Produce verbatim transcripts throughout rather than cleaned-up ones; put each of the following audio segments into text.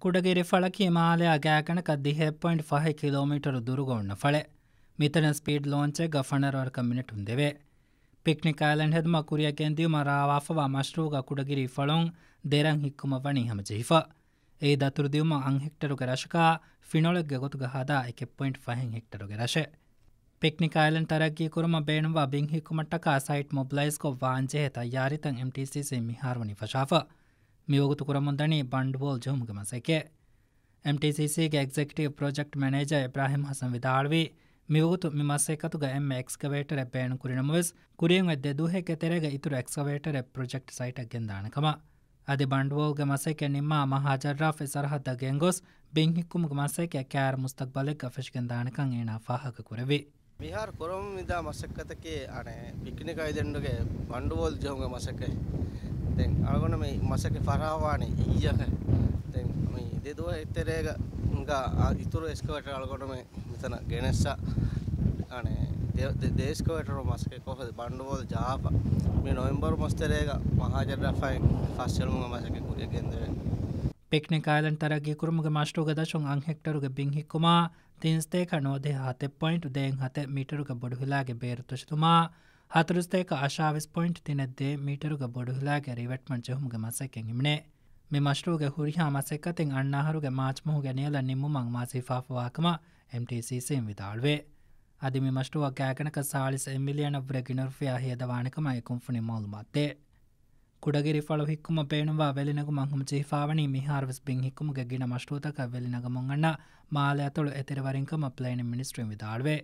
ކުޑަގިރިފަޅަކީ މާލެއާ ގާތްގަނޑަކަށް ދިހައެއް ޕޮއިންޓް ފަހެއް ކިލޯމީޓަރު ދުރުގަ އޮންނަ ފަޅެއް. މިތަނަށް ސްޕީޑް ލޯންޗެއްގަ ފަނަރަ ވަރަކަށް މިނެޓުން ދެވޭ. ޕިކްނިކް އައިލެންޑް ހެދުމަށް ކުރިއަށް ގެންދިއުމަށް ރާވާފަވާ މަޝްރޫޢުގަ ކުޑަގިރި ފަޅުން ދެރަށް ހިއްކުމަށް ވަނީ ހަމަޖެހިފަ. އެއީ ދަތުރުދިއުމަށް އަށް ހެކްޓަރުގެ ރަށަކާ ފިނޮޅެއްގެ ގޮތުގަ ހަދާ އެކެއް ޕޮއިންޓް ފަހެއް ހެކްޓަރުގެ ރަށެއް. ޕިކްނިކް އައިލެންޑް ތަރައްގީ ކުރުމަށް ބޭނުންވާ ބިން ހިއްކުމަށްޓަކާ ސައިޓް މޮބިލައިޒްކޮށް ވާންޖެހޭ ތައްޔާރީތައް އެމްޓީސީސީ މިހާރު ވަނީ ފަށާފަ. މިވަގުތު ކުރަމުންދަނީ ބަނޑުބޯލް ޖެހުމުގެ މަސައްކަތް. އެމްޓީސީސީގެ އެގްޒެކެޓިވް ޕްރޮޖެކްޓް މެނޭޖަރ އިބްރާހިމް ހަސަން ވިދާޅުވީ، މިވަގުތު މި މަސައްކަތުގަ އެންމެ އެކްސްކަވޭޓަރެއް ބޭނުންކުރިނަމަވެސް، ކުރިއަށް އޮތް ދެ ދުވަހެއްގެ ތެރޭގަ އިތުރު އެކްސްކަވޭޓަރެއް ޕްރޮޖެކްޓް ސައިޓަށް ގެންދާނެ ކަމަށް. އަދި ބަނޑުބޯލްގެ މަސައްކަތް ނިންމާ މަހާ ޖައްރާފް އެ ސަރަހައްދަށް ގެންގޮސް، ބިން ހިއްކުމުގެ މަސައްކަތް ކާރި މުސްތަގްބަލެއްގަ ފެށިގެންދާނެކަން އޭނާ ފާހަގަކުރެއްވި. މިހާރު ކުރަމުން މިދާ މަސައްކަތަކީ އަނެއް ޕިކްނިކް އައިލެންޑުގެ ބަނޑުބޯލް ޖެހުމުގެ މަސައްކަތް. ދެން އަޅުގަނޑު މި މަސައްކަތް ފަށާފަވާނީ އިއްޔަކަށް. ދެން މި ދެ ދުވަހެއް ތެރޭގަ އިތުރު އެކްސްކަވޭޓަރ އަޅުގަނޑު މި މިތަނަށް ގެނެއްސަ، އަނެއް ދެ، ދެ، ދެ އެކްސްކަވޭޓަރު މަސައްކަތް ކޮށް ބަނޑުބޯލް ޖަހާފަ. މި ނޮވެމްބަރު މަސް ތެރޭގަ މަހާ ޖައްރާފް ފަހެއް ފަސްއެޅުމުގެ މަސައްކަތް ކުރިއަށް ގެންދެވޭ. ޕިކްނިކް އައިލެންޑް ތަރައްގީ ކުރުމުގެ މަޝްރޫޢުގެ ދަށުން އަށް ހެކްޓަރުގެ ބިން ހިއްކުމާ، ތިން ސަތޭކަ ނުވަދިހަ ހަތެއް ޕޮއިންޓް ދޭއް ހަތެއް މީޓަރުގެ ބޮޑުހިލާގެ ބޭރު ތޮށިދުމާ، ހަތަރު ސަތޭކަ އަށާވީސް ޕޮއިންޓް ތިނެއް ދޭއް މީޓަރުގެ ބޮޑުހިލާގެ ރިވެޓްމަންޓް ޖެހުމުގެ މަސައްކަތް ހިމެނޭ. މި މަޝްރޫޢުގެ ހުރިހާ މަސައްކަތެއް އަންނަ އަހަރުގެ މާޗް މަހުގެ ނިޔަލަށް ނިންމުމަށް މާ ސިފާފަވާކަމަށް އެމްޓީސީސީން ވިދާޅުވޭ. އަދި މި މަޝްރޫޢަށް ގާތްގަނޑަކަށް ސާޅީސް އެއް މިލިއަނަށްވުރެ ގިނަ ރުފިޔާ ހޭދަވާނެކަމަށް އެ ކުންފުނިން މައުލޫމާތު ދޭ. ކުޑަގިރި ފަޅު ހިއްކުމަށް ބޭނުންވާ ވެލި ނެގުމަށް ހަމަޖެހިފާވަނީ މިހާރުވެސް ބިން ހިއްކުމުގެ ގިނަ މަޝްރޫޢުތަކަށް ވެލި ނަގަމުން އަންނަ މާލެ އަތޮޅު އެތެރެވަރިން ކަމަށް ޕްލޭނިން މިނިސްޓްރީން ވިދާޅުވޭ.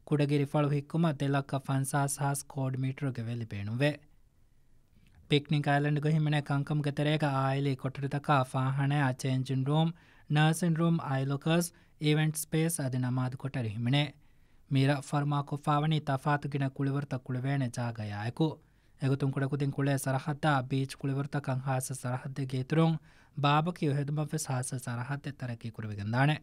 ކުޑަގިރި ފަޅު ހިއްކުމަށް ދެ ލައްކަ ފަންސާސް ހާސް ސްކޮއާޑް މީޓަރުގެ ވެލި ބޭނުންވޭ. ޕިކްނިކް އައިލެންޑްގަ ހިމެނޭ ކަންކަމުގެ ތެރޭގަ އާއިލީ ކޮޓަރިތަކާ ފާޚާނާ، ޗޭންޖިން ރޫމް، ނަރސިން ރޫމް، އައިލޮކަސް، އިވެންޓް ސްޕޭސް އަދި ނަމާދު ކޮޓަރި ހިމެނޭ. މި ރަށް ފަރުމާކޮށްފާވަނީ ތަފާތު ގިނަ ކުޅިވަރުތައް ކުޅެވޭނެ ޖާގަޔާއެކު. އެގޮތުން ކުޑަކުދިން ކުޅޭ ސަރަހައްދާ ބީޗް ކުޅިވަރުތަކަށް ހާއްސަ ސަރަހައްދެއްގެ އިތުރުން، ބާބަކިއު ހެދުމަށްވެސް ހާއްސަ ސަރަހައްދެއް ތަރައްޤީ ކުރެވިގެންދާނެ.